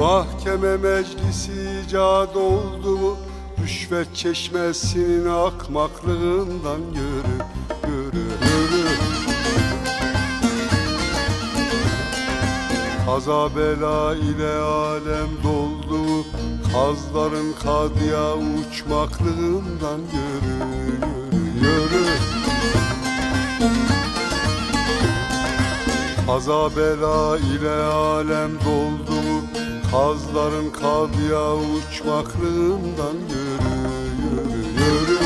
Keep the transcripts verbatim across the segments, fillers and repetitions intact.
Mahkeme meclisi ca doldu, rüşvet çeşmesinin akmaklığından yürü, yürü, yürü. Kaza bela ile alem doldu, kazların kadıya uçmaklığından yürü, yürü, yürü. Kaza bela ile alem doldu, kazların kadıya uçmaklığından yürü, yürü, yürü.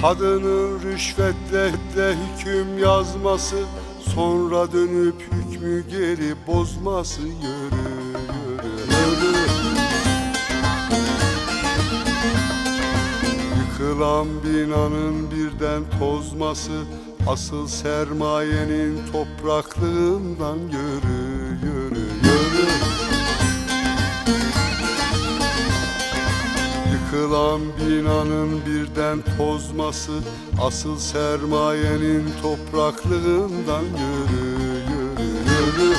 Kadının rüşvetle hüküm yazması, sonra dönüp hükmü geri bozması, yürü, yürü, yürü. Yıkılan binanın birden tozması, asıl sermayenin topraklığından yürü, yürü, yürü. Yıkılan binanın birden tozması, asıl sermayenin topraklığından yürü, yürü, yürü.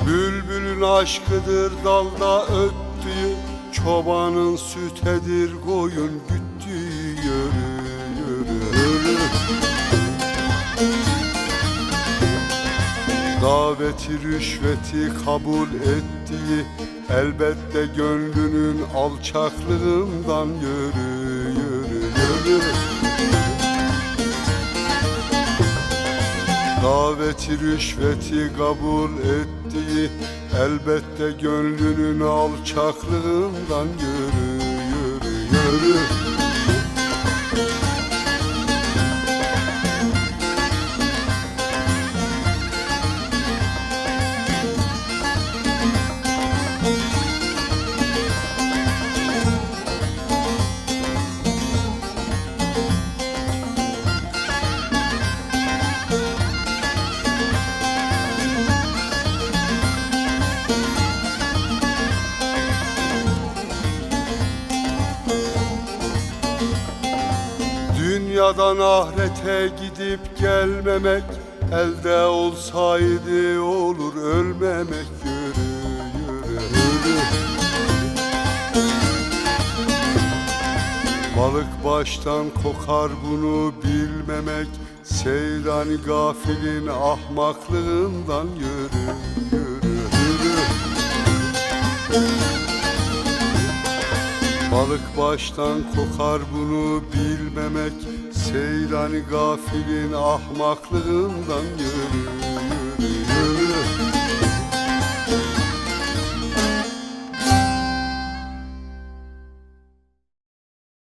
Bülbülün aşkıdır dalda öttüğü, çobanın sütedir koyun güttüğü, yürü, yürü, yürü. Daveti rüşveti kabul ettiği, elbette gönlünün alçaklığından yürü, yürü, yürü. Daveti rüşveti kabul ettiği, elbette gönlünün alçaklığından yürü, yürü, yürü. Dünyadan ahirete gidip gelmemek, elde olsaydı olur ölmemek, yürü, yürü, yürü. Balık baştan kokar bunu bilmemek, seyran gafilin ahmaklığından yürü, yürü, yürü. Balık baştan kokar bunu bilmemek, seyran gafilin ahmaklığından yürü,